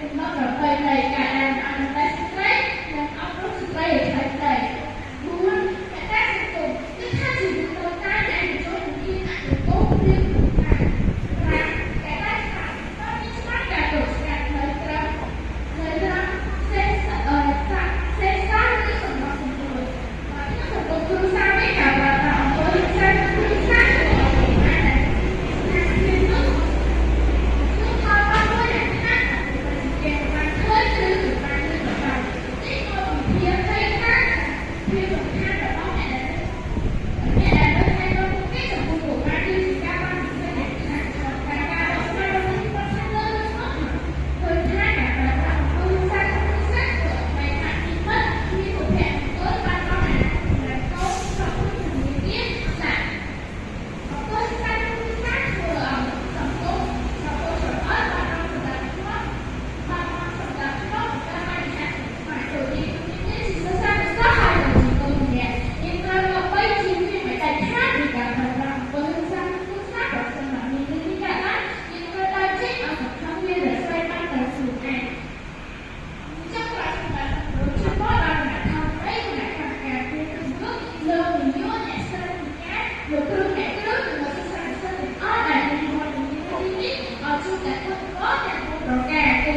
ទម្លាប់ប្រពៃណីការដើមអនុតែស្ត្រីនិងអប់រំស្ត្រីឲ្យថ្លៃថ្លា4កត្តាសង្គមគឺថាជីវិតតូចតាចដែលបញ្ចូលនឹងភាពអសង្គមឬថា5កត្តាច្បាប់តើមានច្បាប់ការទប់ស្កាត់នៅត្រឹមសេសអឺសេសសល់ឬសម្របសម្រួលបើក្នុងសង្គមគ្រួសារវិញការប្រើប្រាស់អំពើហិង្សាក្នុងគ្រួសារធ្វើឲ្យកុមារដែលស្ថានភាពនោះគឺផលប៉ះពាល់យ៉ាងខ្លាំងគេបានឃើញឬបានលឺបាននេះក៏វិភាគឃើញថាភាពសំខាន់របស់អ្នកដែលនៅថែទាំពួកគេចំពោះកុមារគឺជាការបានពិសេសយ៉ាងខ្លាំងតែការបកស្រាយរបស់នេះគាត់ខាងលើនោះឃើញថាការប្រើប្រាស់អំពើហិង្សាក្នុងគ្រួសារធ្វើឲ្យបែកបាក់ជីវិតមានសុភមង្គលបាត់បង់អានាគតសម្រាប់កូនជាប់ពន្ធនាគារសាក់អំពើហិង្សាក្នុងគ្រួសារធ្វើឲ្យសង្គមសង្គមច្រអល់បាត់បង់សណ្ដាប់ធ្នាប់បាត់បង់សណ្ដាប់ធ្នាប់និងបញ្ហាស្មារតីនេះជាសិស្សានុសិស្សហើយនិងជាកូនម្នាក់យើងត្រូវមកបីជីវិតមិនដាច់ខាតពីការប្រើប្រាស់អំពើហិង្សាក្នុងគ្រួសារប្រសិនបើមានរឿងនេះកើតឡើងយើងត្រូវដើរចេញឲ្យសង្ឃឹមវារស្មីបានដោយខ្លួនឯងចុងក្រោយសម្រាប់សម្រួលជួយដល់គណៈកម្មការគណៈកម្មការគ្រូជំនួសលោកនាយកអ្នកស្រីពិការលោកគ្រូអ្នកគ្រូនិងសិស្សានុសិស្សទាំងអស់ដែលមានវត្តមាននៅទីនេះឲ្យជួបតែគុណធម៌ទាំង4ប្រការគឺ